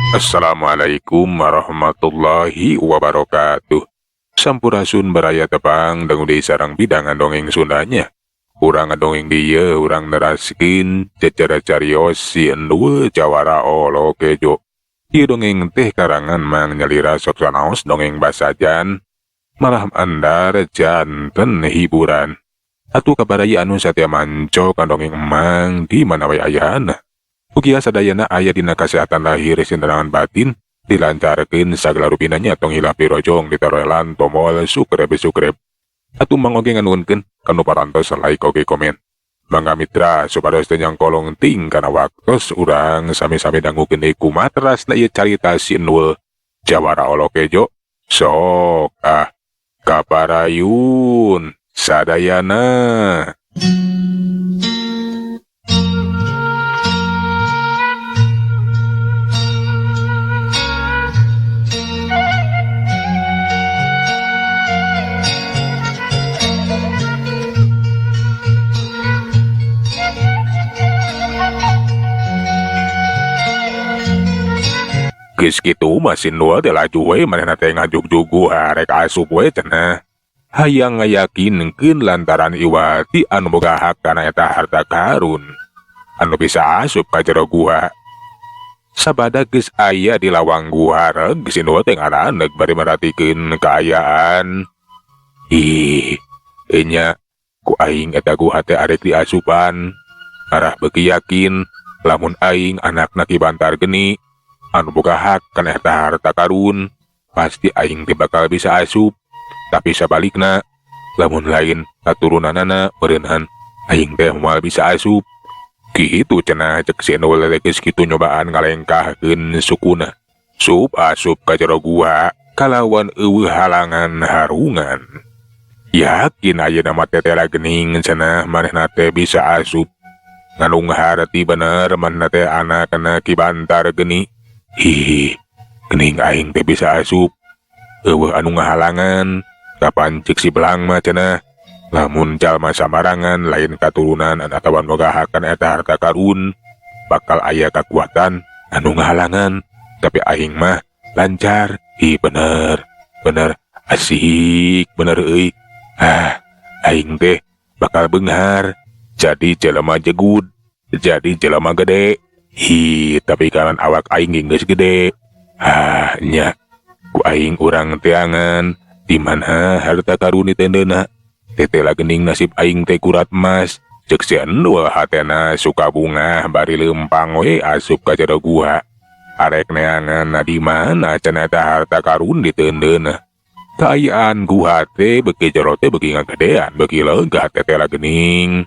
Assalamualaikum warahmatullahi wabarakatuh. Sampurasun baraya tepang dangu deui sareng bidangan dongeng Sundanya. Urang ngadongeng dieu urang neraskeun cecara carios si Endul Jawara Olo Kejo. Ieu dongeng teh karangan Mang Nyalira sok sanaos dongeng basajan malah andar janten hiburan. Atuh kabaraya anu satia manco ka dongeng emang di mana we ayana. Ugia sadayana aya dina kasehatan lahir sinterangan batin dilancarkeun sagala rupina nya tong hilap dirojong ditaroelan tomol sukreb-sukreb. Atuh mang oge nganuhunkeun kanu parantos like oge komen. Mangga mitra supados teu nyangkolong ting kana waktos urang sami-sami dangukeun deui kumaha terasna ieu carita si Endul Jawara Olo Kejo. Sok ah kaparayun sadayana. Geus kitu mah si Endul teh laju we manehna teh ngajugjug arek asup we cenah. Hayang ngayakinkeun lantaran Iwati anu boga hak kana eta harta karun anu bisa asup ka jero gua. Sabada geus aya di lawang gua reg si Endul teh ngaraneg bari meratikeun kaayaan. Ih, enya ku aing eta gua teh arek diasupan. Arah beuki yakin lamun aing anakna Ki Bantar Geni anu boga hak kana eta harta karun, pasti aing teh bakal bisa asup. Tapi sabalikna, lamun lain katurunanana meureunhan aing teh moal bisa asup. Kitu cenah cek si Endul teh geus kitu nyobaan ngalengkahkeun sukuna. Sup asup ka jero gua kalawan eueuh halangan harungan. Yakin ayeuna mah tetela geuning cenah manehna teh bisa asup. Nganung harti bener manehna teh anakna Ki Bantar Geni. Hihi, geuning aing teh bisa asup. Eueuh anu ngahalangan, kapan cek si Belang mah cenah. Lamun jalma sambarangan lain katurunan atawa boga hak kana eta harta karun, bakal aya kakuatan anu ngahalangan. Tapi aing mah lancar. Ih bener, bener asik bener euy. Ah, aing teh bakal beunghar jadi jelema jegud, jadi jelema gede. Hi, tapi kanan awak aing geus gede. Ah, nya ku aing urang teangan di mana harta karun ditendeuna. Tetela geuning nasib aing teh kurat emas. Cek si Endul hatena suka bungah bari leumpang we asup ka jero gua. Arek neangan di mana cenah eta harta karun ditendeuna. Kaayaan gua teh beuki jero teh beuki ngagedean, beuki leugah tetela geuning.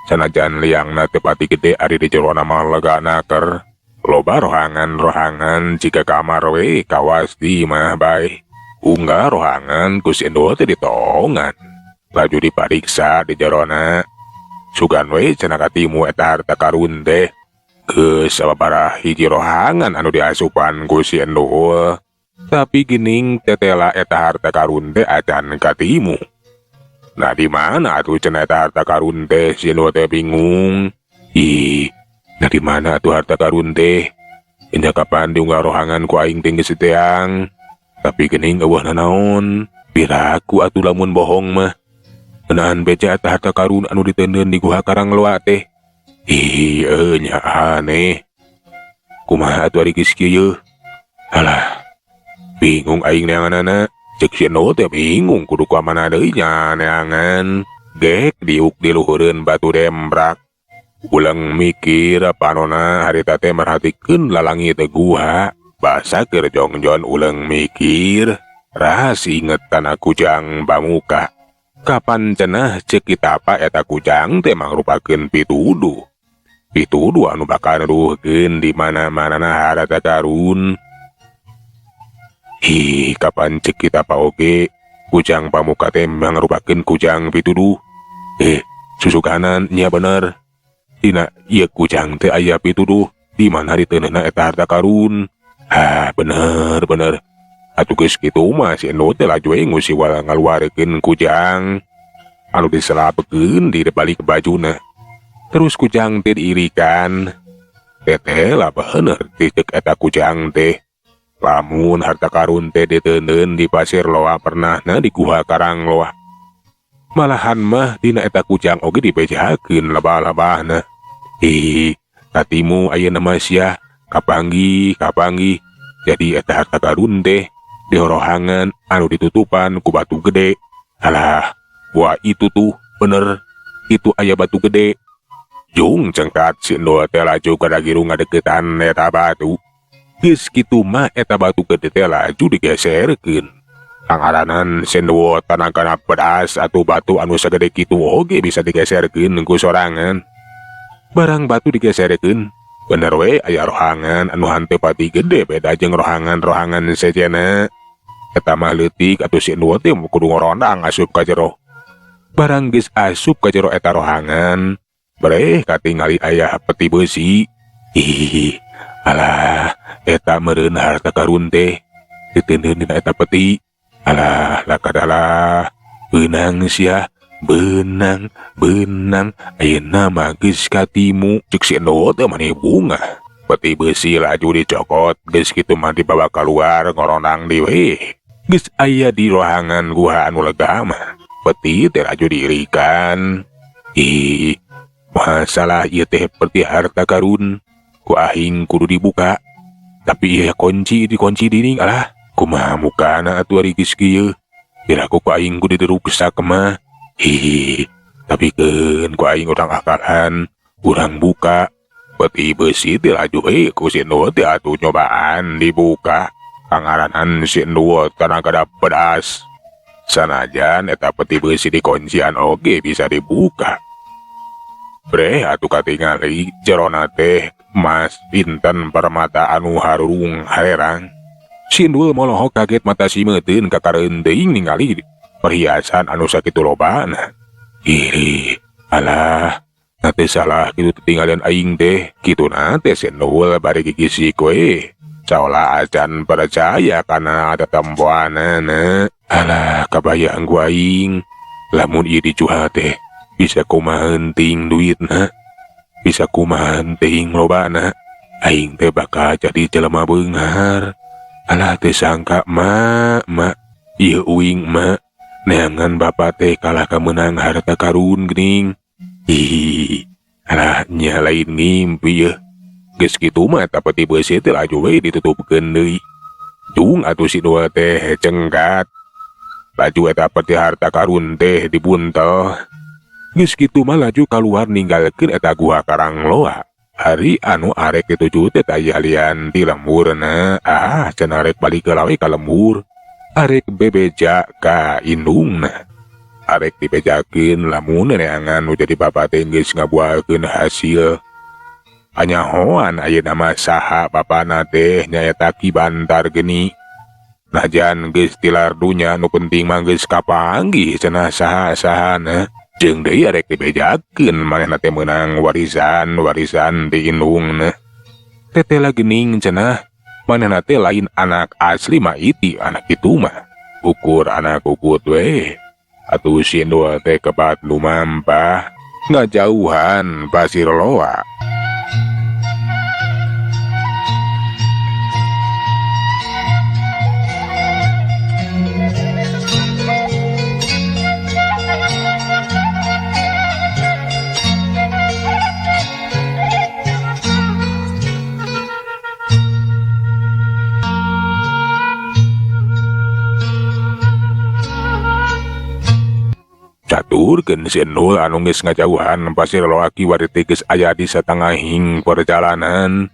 Sanajan liangna teu pati gede ari di jerona mah lega naker. Loba rohangan-rohangan jika kamar we kawas di imah bae. Unggal rohangan ku si Endul teh ditongan. Laju dipariksa di jerona. Sugan we cenah katimu eta harta karun teh. Geus sababaraha hiji rohangan anu diasupan ku si Endul. Tapi geuning tetela eta harta karun teh acan katimu. Nah di mana atuh cenah eta harta karun teh si Endul teh bingung. Ih, nah di mana atuh harta karun teh? Indah kapan diunggal rohangan ku aing teh geus teang. Tapi geuning eueuh nanaon. Piraku atuh lamun bohong mah. Ngeunaan beja eta harta karun anu diteundeun di guha Karangloa teh. Ih, nya aneh. Kumaha atuh ari geus kieu? Alah, bingung aing neanganana. Cek si Endul teh bingung kudu ka mana deui nya neangan. Gek diuk di luhureun batu dembrak. Uleng mikir panona harita teh merhatikeun lalangit guha. Basa keur jongjon uleng mikir. Ras inget kana kujang bamuka. Kapan cenah cek kitapa eta kujang teh mangrupakeun pituduh. Pituduh anu bakal nuduhkeun di mana-manana harta karun. Hi, kapan cek kitapa oge kujang pamuka teh mangrupakeun kujang pituduh. Susukanan nya bener. Dina ieu kujang teh aya pituduh di mana diteuneuhna eta harta karun. Ah, bener bener. Atuh geus kitu mah si Endul teh laju we ngusiwal ngaluarkeun kujang anu diselapkeun di balik bajuna. Terus kujang teh diirikan. Teteh lah bener ti ceuk eta kujang teh. Lamun harta karun teh diteundeun di Pasir Loa pernahna di Guha Karang Loa. Malahan mah dina eta kujang oge dibejakeun lebah-lebahna. Ih, katimu ayeuna mah sia kapanggih kapanggih. Jadi eta harta karun teh di rohangan anu ditutupan ku batu gede. Alah, wah itu tuh bener. Itu aya batu gede. Jung cengkat si Endul teh laju kadagiru ngadeukeutan eta batu. Geus kitu mah eta batu gede teh laju digeserkeun. Pangaranan si Endul tanagana pedas atuh batu anu sagede kitu oge bisa digeserkeun ku sorangan. Barang batu digeserkeun, bener we aya rohangan anu hanteu pati gede beda jeung rohangan-rohangan sejenna. Eta mah leutik atuh si Endul teh kudu ngorondang asup ka jero. Barang geus asup ka jero eta rohangan, breh katingali aya peti beusi. Ih, alah, eta meureun harta karun teh diteundeun dina eta peti. Alah, lakadalah, beunang sia, beunang, beunang, ayeuna mah geus katimu, ceuk si Endul teh maneh bungah. Peti beusi laju dicokot, geus kitu mah dibawa kaluar ngorondang deui we. Geus aya di rohangan guha anu lega mah. Peti teh laju diirikan. Ih, masalah ieu teh peti harta karun. Ku aing kudu dibuka. Tapi ieu kunci dikunci dining alah. Kumaha mukana atuh ari geus kieu. Piraku ku aing kudu diruksak mah. Hihi, tapi keun ku aing urang akalan, urang buka. Peti beusi teh laju we ku si Endul teh atuh nyobaan dibuka. Pangaranan si Endul tanagana pedas. Sanajan eta peti beusi dikuncian oge bisa dibuka. Breh atuh katingali jerona teh emas pinten permata anu harurung harerang. Si Endul molohok kaget mata simeuteun kakareun teuing ningali perhiasan anu sakitu lobana. Ih, alah, na teh salah kitu tetingalian aing teh. Kituna teh si Endul bari gigisik we. Saolah acan percaya kana tetempoanana. Alah, kabayang ku aing. Lamun ieu dijual teh bisa kumaha teuing duitna, bisa kumaha teuing lobana. Aing teh bakal jadi jelema beunghar. Alah teh sangka mak, mak, ieu uing mak, neangan bapak teh kalah kameunang harta karun geuning. Ih, alah nya lain ngimpi yeuh. Geus kitu mah eta peti beusi teh laju we ditutupkeun deui. Jung atuh si Dua teh cengkat. Laju eta peti harta karun teh dibuntel. Geus kitu mah laju kaluar ninggalkeun eta gua Karang Loa. Ari anu arek dituju teh taya lian di lemburna. Ah, cenah arek balik heula we ka lembur. Arek bebeja ka indungna. Arek dibejakeun lamun neangan nu jadi bapa teh geus ngabuakeun hasil. Anyahoan ayeuna mah saha bapana teh nyaeta Ki Bantar Geni. Najan geus tilar dunya nu penting mah geus kapanggih cenah saha-sahana. Jeung deui arek dibejakeun manehna teh meunang warisan-warisan di indungna. Tetela geuning cenah manehna teh lain anak asli mah iti anak kitu mah. Ukur anak ukut we. Atuh si Endul teh kebat lumampah ngajauhan Pasir Loa. Caturkeun si Endul anu geus ngajauhan Pasir Loa kiwari teh geus aya di satengahing perjalanan.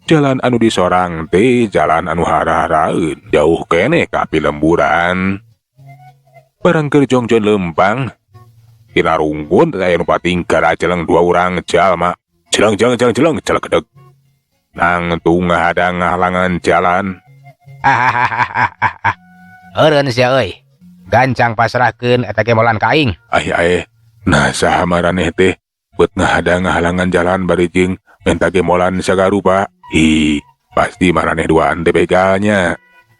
Jalan anu disorang teh jalan anu hara-haraeun, jauh keneh ka pilemburan. Barang keur jongjon lempang, tina rungkun teh aya nu patingkar ajeleng dua urang jalma. Jeleng jeleng jeleng jeleng jelekedeg. Nangtung ngahadang ngahalangan jalan. Hahaha. Eureun sia euy. Gancang pasrahkeun eta gemolan ka aing. Ai ai, nah saha maraneh teh beut ngahadang ngahalangan jalan bari jeung menta gemolan sagarupa. Ih, pasti maraneh duaan teh begalnya.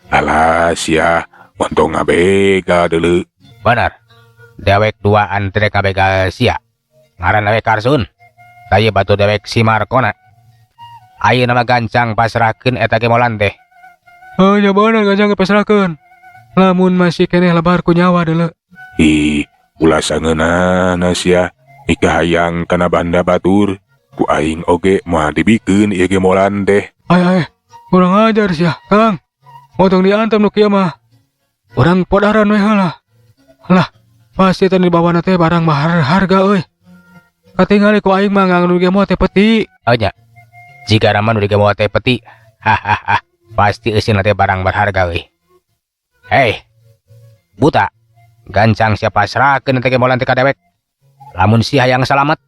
Alah sia, montong ngabegal deuleu. Bener. Dewek duaan teh ngabegal sia. Ngaran dewek Karsun. Tah batu dewek si Markona. Ayeuna mah gancang pasrahkeun eta gemolan teh. Oh nya bener gancang pasrahkeun. Lamun masih keneh lebar ku nyawa deuleu. Ih, ulah sangeunahna sia mikahayang kana banda batur. Ku aing oge moal dibikeun ieu gemolan teh. Ay ay, kurang ajar sia, Kang. Montong diantem nu kieu mah. Urang podaran we heula. Lah, pasti teh dibawana teh barang berharga euy. Katingali ku aing mah ngang nu gemol teh peti. Oh nya. Jika nama nu digemol teh peti. Hahaha. Pasti eusina teh barang berharga euy. Hei. Buta. Gancang sia pasrahkeun teh gemolan teh ka dewek. Lamun sia hayang salamet.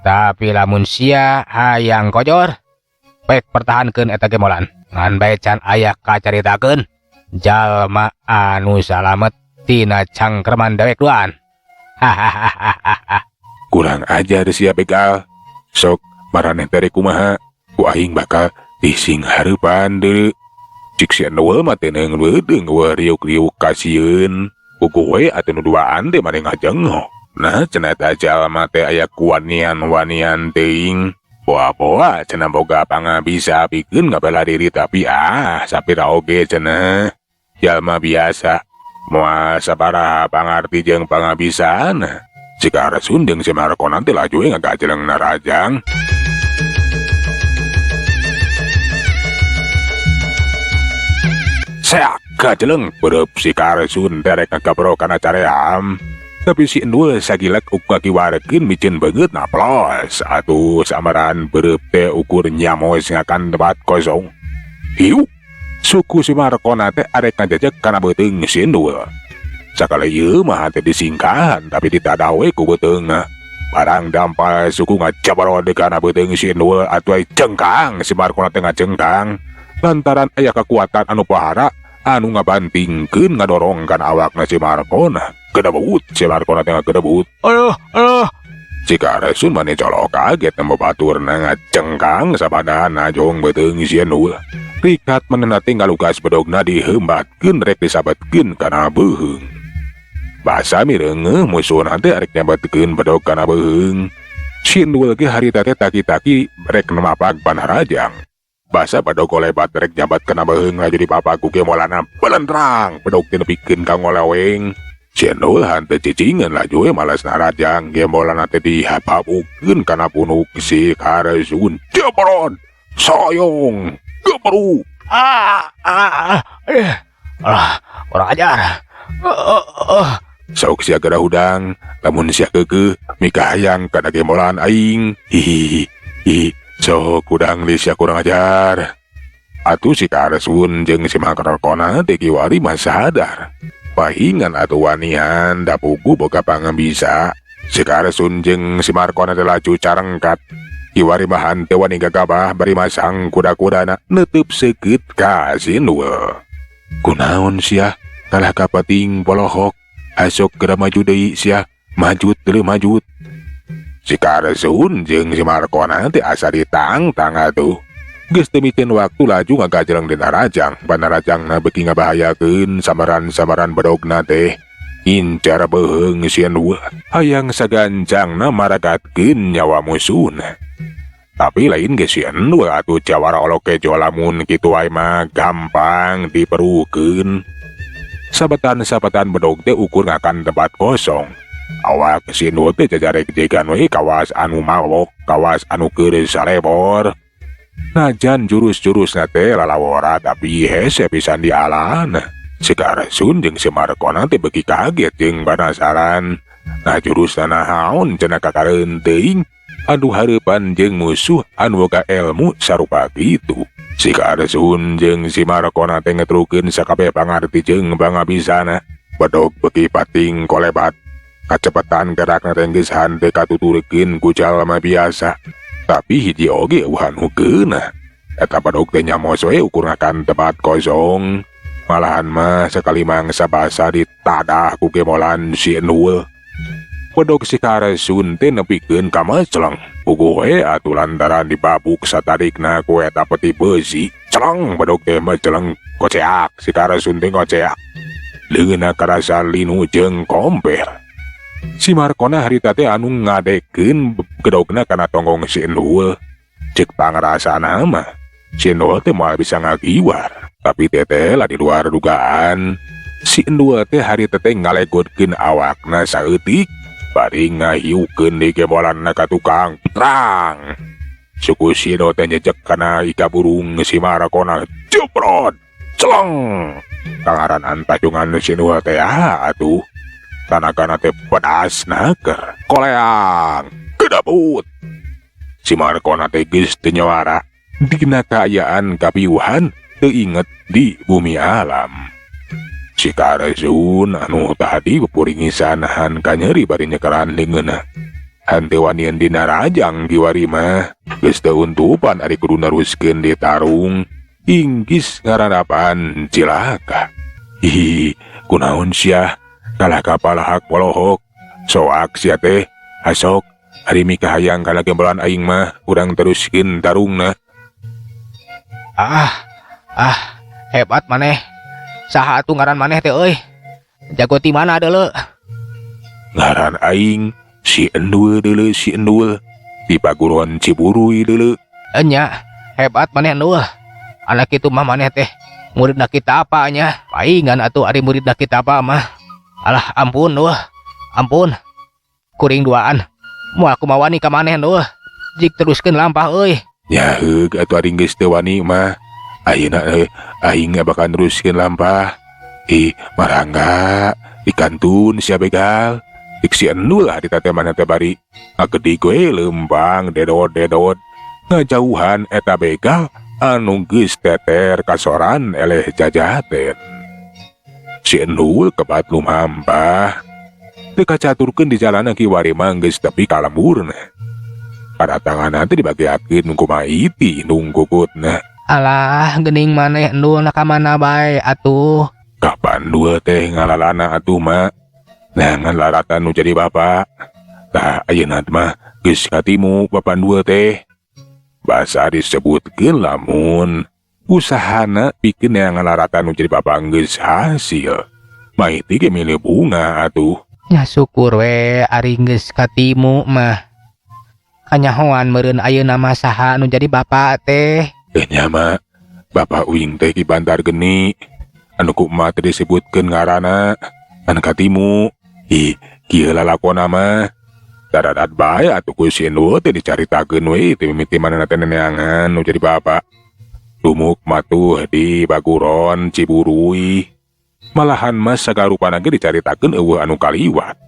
Tapi lamun sia hayang kojor, pek pertahankeun eta gemolan. Ngan bae can aya kacaritakeun jalma anu salamet tina cangkreman dewek duaan. Hahaha. Kurang ajar sia begal. Sok maraneh teh kumaha? Ku aing bakal dising hareupan deui. Cik si Endul mah teh neung beudeung we riuk-riuk kasieun. Puguh we atuh nu duaan teh maneh ngajengok. Nah cenah eta jalma teh aya kuwanian-wanian teuing. Boa-boa cenah boga pangabisa pikeun ngabela diri tapi sapira oge cenah. Jalma biasa moal sabaraha pangarti jeung pangabisana. Jika Arsun jeung si Markona teh laju we ngagajeleng narajang. Seak gajeleng beureub si Karsun derek ngagabro kana caream. Tapi si Endul sagilek uga kiwarekeun miceun beungeut naplos. Atuh samaran beureub teh ukur nyamos ngakan tempat kosong. Hiu, suku si Markona teh arek ngajajeg kana beuteung si Endul. Sakali ieu mah teh disingkahan tapi ditadah we ku beuteungna. Barang dampal suku ngajabarod kana beuteung si Endul atuh cengkang si Markona teh ngacengkang. Lantaran aya kekuatan anu pahara anu ngabantingkeun ngadorong kana awakna si Markona. Kedebut si Markona teh ngagedebut. Aduh, aduh. Si Karsun mah colok kaget nemu baturna ngacengkang sabadana jong beuteung si Endul. Rikat manehna teh ngalugas bedogna dihembatkeun rek disabetkeun kana beuheung. Basa mireungeuh musuhna teh arek nyabetkeun bedog kana beuheung. Si Endul ge harita teh taki-taki rek nemapag panarajang. Basa bedog golebat rek nyabat kana beuheung laju dipapag ku gemolana belentrang bedog teh nepikeun ka ngoleweng. Si Endul hanteu cicingeun laju we malas narajang gemolana teh dihapabukeun kana punuk si Karsun. Jebrod soyong gemeru. Ah, ah, ah. Alah, kurang ajar. Sok sia geura hudang, lamun sia keukeuh mikahayang kana gembolan aing. Hihihi. Hi, sok hudang li sia kurang ajar. Atuh si Karsun jeung si Markona teh kiwari mah sadar. Pahingan atuh wanian da pugu boga pangabisa. Si Karsun jeung si Markona teh laju carengkat. Kiwari mah henteu wani gagabah bari masang kuda-kudana neuteub seukeut ka si Endul. Kunaon sia kalah kapating polohok. Asok geura maju deui sia, majut deui majut. Si Karsun jeung si Markona teh asa ditangtang atuh. Geus teu mikeun waktu laju ngagajeleng dina rajang. Panarajangna beuki ngabahayakeun samaran-samaran bedogna teh. Incar beuheung si Endul, hayang sagancangna maragatkeun nyawa musuhna. Tapi lain ge si Endul atuh jawara olok kejo lamun kitu wae mah gampang diperukeun. Sabetan-sabetan bedog teh ukur ngakan tempat kosong. Awak si Endul teh jajarek jegan we kawas anu mawok, kawas anu keur salebor. Najan jurus-jurusna teh lalawora tapi hese pisan dialan. Si Karsun jeung si Markona teh beuki kaget jeung panasaran. Nah jurusna naon cenah kakareun teuing. Anu hareupan jeung musuh anu boga ilmu sarupa kitu. Si Karsun jeung si Markona teh ngetrukeun sakabeh pangarti jeung pangabisana. Bedog beuki pating kolebat. Kacepetan gerakna teh geus hanteu katuturkeun ku jalma biasa. Tapi hiji oge eueuh anu keunah. Eta bedog teh nyamos we ukur ngakan tempat kosong. Malahan mah sakali mangsa basa ditadah ku gemolan si Endul. Bedog si Karsun teh nepikeun ka meceleng. Puguh we atuh lantaran dibabuk satarikna ku eta peti beusi. Celeng bedog teh meceleng koceak si Karsun teh ngoceak. Leungeunna karasa linu jeung komper. Si Markona harita teh anu ngadekeun gedogna kana tonggong si Endul. Ceuk pangrasana mah Si Endul teh moal bisa ngagiwar. Tapi teteh lah di luar dugaan. Si Endul teh hari teteh ngalegodkeun awakna saeutik bari ngahiukeun di gembolanna ka tukang. Terang. Suku si Endul teh nyejek kana ika burung si Markona. Jebrot. Celeng. Kangaran antajungan si Endul teh atuh. Tanagana teh pedas naker. Koleang. Kedaput. Si Markona teh geus teu nyawara. Dina kaayaan kapiuhan teu inget di bumi alam. Si Karzun anu tadi puringisan nahan kanyeri bari nyekeran leungeunna. Henteu wanian dina rajang kiwari mah geus teu untupan ari kudu neruskeun di tarung. Inggis ngaranapan cilaka. Hihi, kunaon sia kalah kapalahak polohok. Soak sia teh asok ari mikahayang kana gembolan aing mah urang teruskeun tarungna. Ah, ah, hebat maneh. Saha atuh ngaran maneh teh euy? Jago ti mana deuleu? Ngaran aing si Endul deuleu, si Endul di Paguron Ciburuy deuleu. Enya, hebat maneh Endul. Anak itu mah maneh teh muridna kita apa nya? Paingan atuh ari muridna kita apa mah. Alah ampun Endul. Ampun. Kuring duaan. Moal aku mawani ka maneh Endul. Jik teruskeun lampah euy. Nya heug atuh ari geus teu wani mah. Ayeuna aing bakal neruskeun lampah. Ih, marangga dikantun sia begal. Ik si Endul lah di teh maneh teh bari ngagedig we leumpang dedot-dedot. Ngajauhan eta begal anu geus teter kasoran eleh jajaten. Si Endul kebat lumampah. Teu kacaturkeun di jalana kiwari mah geus tepi ka lemburna. Kadatangan teh dibagiakeun nunggu maiti nunggu kukutna. Alah, geuning maneh Endul na ka mana bae atuh. Kapan dua teh ngalalana atuh mak? Neangan laratan nu jadi bapak. Tah ayeuna mah geus katimu bapak dua teh. Basa disebutkeun lamun usahana pikeun neangan laratan nu jadi bapak geus hasil. Maiti ge milih bunga atuh. Nya syukur we ari geus katimu mah. Kanyahoan meureun ayeuna mah saha nu jadi bapak teh. Nya mak, bapak uing teh Ki Bantar Geni. Anu ku emak teh disebutkeun ngaranna anu katimu. Ih, kieu lalakona mah. Daradat bae atuh ku si Endul teh dicaritakeun we teh mimiti manehna teh neneangan nu jadi bapak. Dumuk matuh di Baguron Ciburuy. Malahan mah sagarupana ge dicaritakeun eueuh anu kaliwat.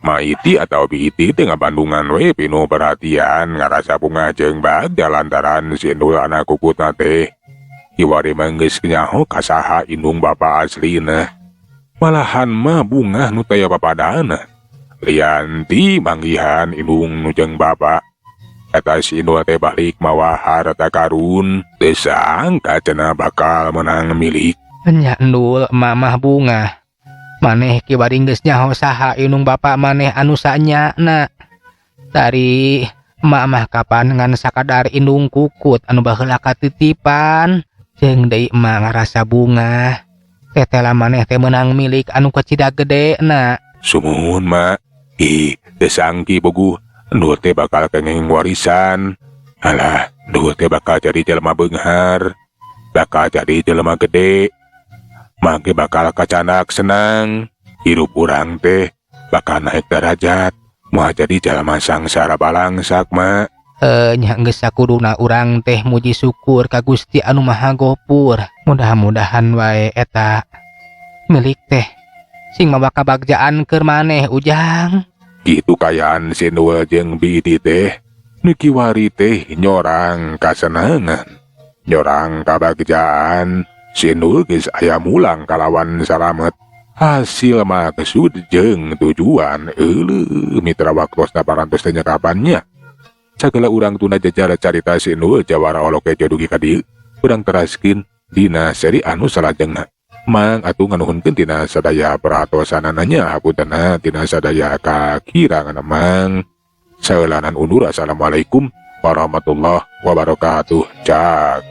Maiti atau Biiti teh ngabandungan we pinuh perhatian ngarasa bungah jeung bagja lantaran si Endul anak kukutna teh. Kiwari mah geus nyaho ka saha indung bapa aslina. Malahan mah bungah nu taya papadana. Lianti manggihan indung nu jeung bapa. Eta si Endul teh balik mawa harta karun. Teu sangka cenah bakal menang milik. Nya Endul mamah bungah. Maneh kiwari geus nyaho saha indung bapa maneh anu sanyana. Tari emak mah kapan ngan sakadar indung kukut anu baheula katitipan. Jeung deui emak ngarasa bungah. Tetela maneh teh meunang milik anu kacida gede na. Sumuhun mak. Ih, teu sangki boguh. Endul teh bakal kenging warisan. Alah, endul teh bakal jadi jelema beunghar. Bakal jadi jelema gede. Mangke bakal kacanak senang. Hirup urang teh bakal naik derajat. Moal jadi jelema sangsara balangsak mak. Nya geus sakuduna urang teh muji syukur ka Gusti anu Maha Gopur. Mudah-mudahan wae eta milik teh sing mawa kabagjaan keur maneh Ujang. Kitu kayaan si Endul jeung Biiti teh nu kiwari teh nyorang kasenangan, nyorang kabagjaan. Si Endul geus aya mulang kalawan salamet. Hasil maksud jeung tujuan euleuh mitra waktosna parantos teh nyekapannya. Sagala urang tuna jejar carita si Endul jawara oloke dugi ka dieu. Urang teraskeun dina seri anu salajengna. Mang atuh nganuhunkeun tina sadaya peratosanana hapuntenna tina sadaya kakirangan mang. Saeulanan undur. Assalamualaikum warahmatullahi wabarakatuh. Cak.